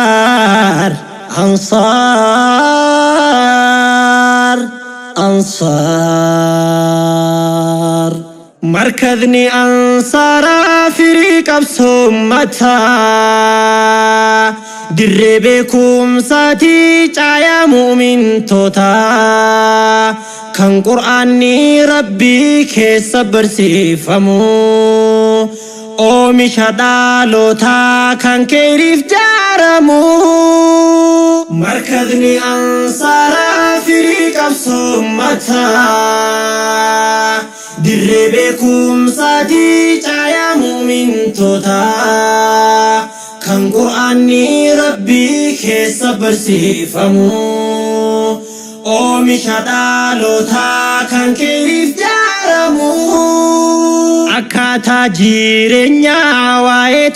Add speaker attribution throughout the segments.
Speaker 1: Ansaar, Ansaar, Ansaar. Markadni Ansaaraa firii qabsoo ummataa. Dirree beekumsaatii caayaa mu'mintootaa. Kan Qur'aanni Rabbii keessa barsiifamu. Oomisha dhaalootaa kan keeriif jaaramu. Markadni Ansaaraa firii qabsoo ummataa. Dirree beekumsaatii caayaa mu'mintootaa. Kan Qur'aanni Rabbii keessa barsiifamu. Oomisha dhaalootaa kan keeriif jaaramu. Akkaataa jireenyaa, waa'ee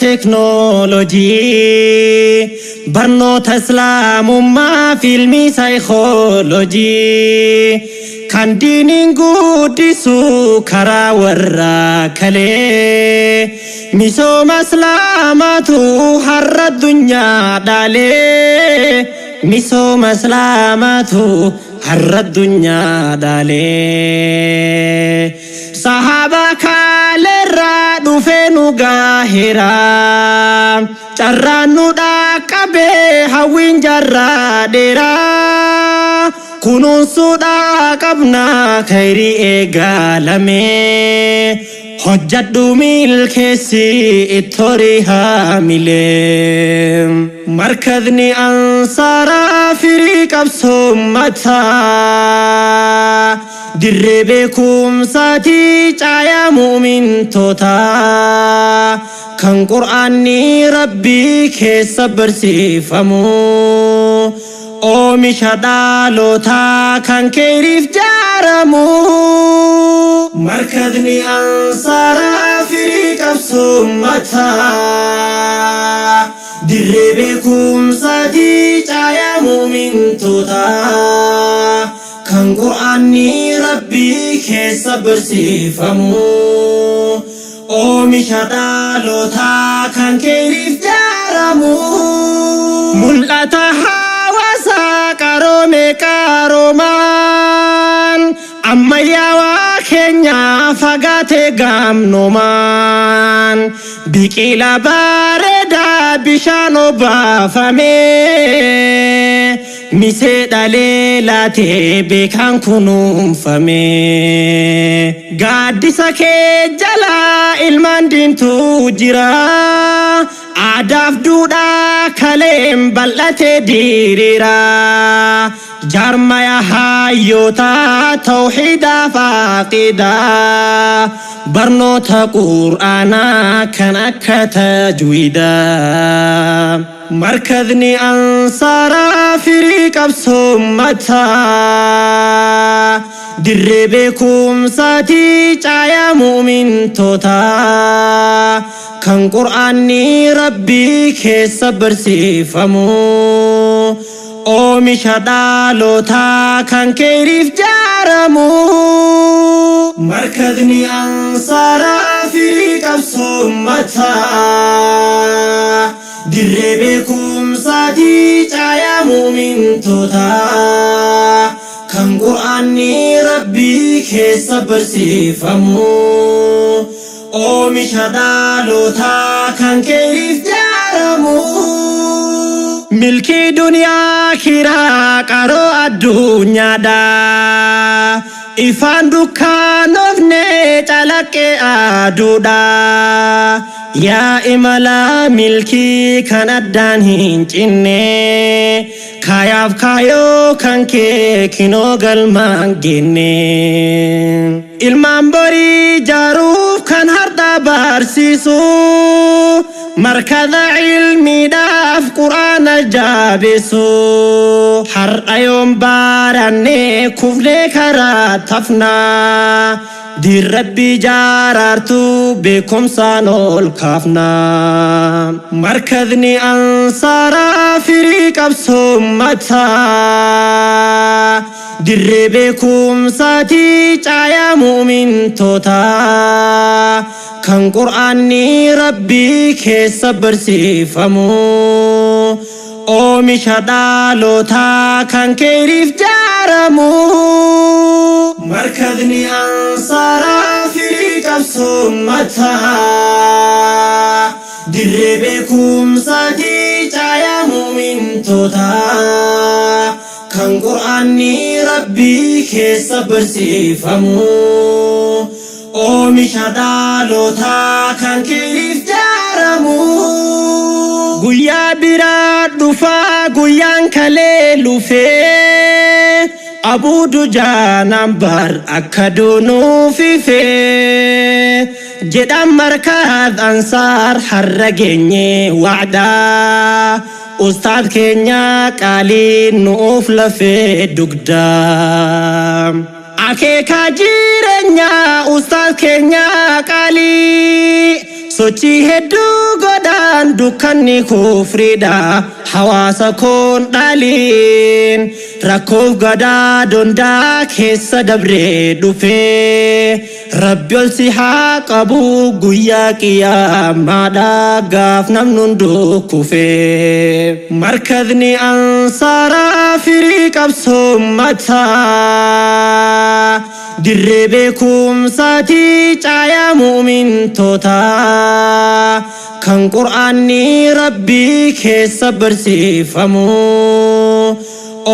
Speaker 1: teknoolojii, barnoota Islaamummaa, fiilmii saayikoolojii, kan diiniin guddisu karaa warra kalee, misooma Islaamaatu har'a addunyaa dhaalee. Misooma Islaamaatu har'a addunyaa dhaalee. Sahaabaa kaaleerraa dhufee nu gaahera. Carraan nu dhaqqabee hawwiin jarraa dheeraa. Kunuunsuudhaa qabna khayrii eegaalame. Hojjadhu milkeessi ittorii haamilee. Markadni Ansaaraa firii qabsoo ummataa. Dirree beekumsaatii caayaa mu'mintootaa. Kan Qur'aanni Rabbii keessa barsiifamu. Oomisha dhaalootaa kan keeriif jaaramu. Markadni Ansaaraa firii qabsoo ummataa. Dirree beekumsaatii caayaa mu'mintootaa. Kan Qur'aanni Rabbii keessa barsiifamu. Oomisha dhaalootaa kan keeriif jaaramu. Mul'ata hawaasaa qaroome qaroomaan, ammayyaawaa keenya fagaate gamnoomaan, biqila bareedaa bishaan obaafame, misee dhalee laatee beekaan kunuunfame. Gaaddisa kee jalaa ilmaan diintuu jira. Aadaaf duudhaa kaleen bal'atee diriira. Jaarmaya hayyootaa tawxiidaa faaqidaa. Barnoota Qur'aanaa kan akka tajwiidaa. Markadni Ansaaraa firii qabsoo ummataa. Dirree beekumsaatii caayaa mu'mintootaa. Kan Qur'aanni Rabbii keessa barsiifamu. Oomisha dhaalootaa kan keeriif jaaramu. Markadni Ansaaraa firii qabsoo ummataa. Dirree beekumsaatii caayaa mu'mintootaa. Kan Qur'aanni Rabbii keessa barsiifamu. Oomisha dhaalootaa kan keeriif jaaramu. Milkii duniyaa kiraa qaroo addunyaadha. Ifaan dukkaanofne calaqqee aduudha. Yaa imala milkii kan addaan hin cinne. Kaayaaf kaayoo kan kee kinoo galmaan genne. Ilmaan borii jaaruuf kan har'a barsiisu. Markaza ilmiidhaaf Qur'aana jaabeessu. Har'a yoon baranne kufnee karaa tafnaa. Diin Rabbii jaaraartu beekumsaan ol kaafnaa. Markadni Ansaaraa firii qabsoo ummataa. Dirree beekumsaati caayaa mu'mintootaa kan Qur'aanni Rabbii keessa barsiifamu. Oomisha dhaalootaa kan keeriif jaaramu. Markazini Ansaaraa firii qabsoo ummataa. Dirree beekumsaati caayaa mu'mintootaa kan Qur'aanni Rabbii keessa barsiifamu. Oomisha dhaalootaa kan keeriif jaaramu. Guyyaa biraa dhufaa guyyaan kalee lufee Abuu Dujaanaan bar akka duunuuf ifee jedhan. Markaaz Ansaar har'a geenye wacdaa ustaad keenya qaalii nuuf lafee dugdaa. Akeekaa jireenyaa ustaad keenya qaalii sochii hedduu godhaan dukkanni kufriidha hawaasa koon dhaaliin rakkoof gadaa dondaa keessa dabree dhufee Rabbi ol si haa qabu guyyaa qiyaamaadha gaaf namni hunduu kufee. Markazni Ansaaraa firii qabsoo ummataa. Dirree beekumsaati caayaa mu'mintootaa kan Qur'aanni Rabbii keessa barsiifamu.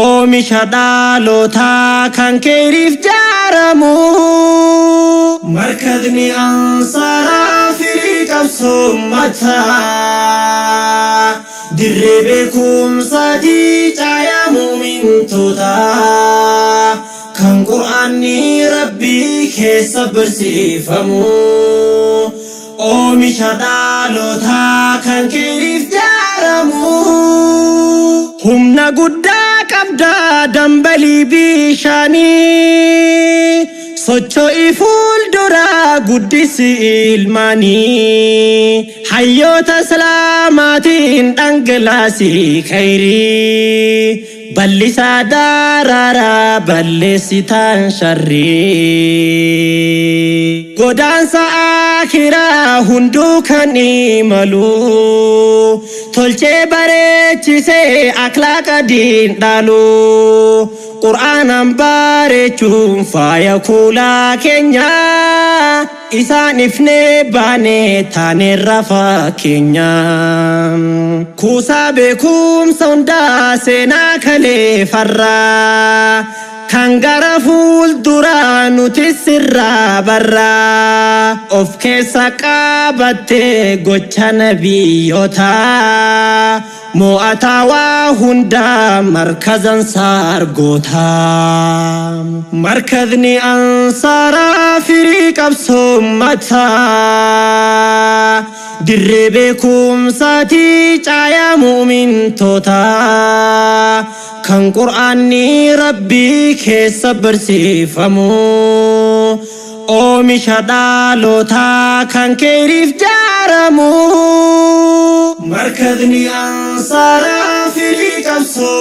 Speaker 1: Oomisha dhaalootaa kan keeriif jaaramu. Markazni Ansaaraa firii qabsoo ummataa. Dirree beekumsaati caayaa mu'mintootaa kan Qur'aanni Rabbii keessa barsiifamu. Oomisha dhaalootaa kan keeriif jaaramu. Humna guddaa qabdaa dambalii bishaanii socho'i fuulduraa guddisi ilmaanii hayyoota islaamaatiin dhangalaasii khayrii bal'isaa daraaraa balleessitaan sharrii. Godaansa akiraa hunduu kan imalu tolchee bareechisee akhlaaqa diin dhaalu Qur'aanaan bareechuun faaya kuulaa keenya isaan ifnee baane taaneerra fakkeenya. Kuusaa beekumsa hundaa seenaa kalee farraa kan gara fuulduraa nuti sirraa barraa of keessa qabattee gocha nabiyyootaa mo'ataa waa hundaa markazan saargootaa. Markazni Ansaaraa firii qabsoo ummataa. Dirree beekumsaati caayaa mu'mintootaa kan Qur'aanni Rabbii keessa barsiifamu. Oomisha dhaalootaa kan keeriif jaaramu. Markazni Ansaaraa firii qabsoo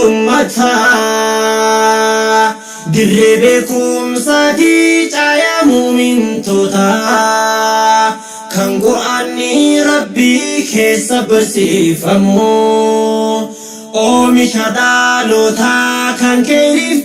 Speaker 1: ummataa. Dirree beekumsaati caayaa mu'mintootaa kan Qur'aanni Rabbii keessa barsiifamu. Oomisha dhaalootaa kan keeriif.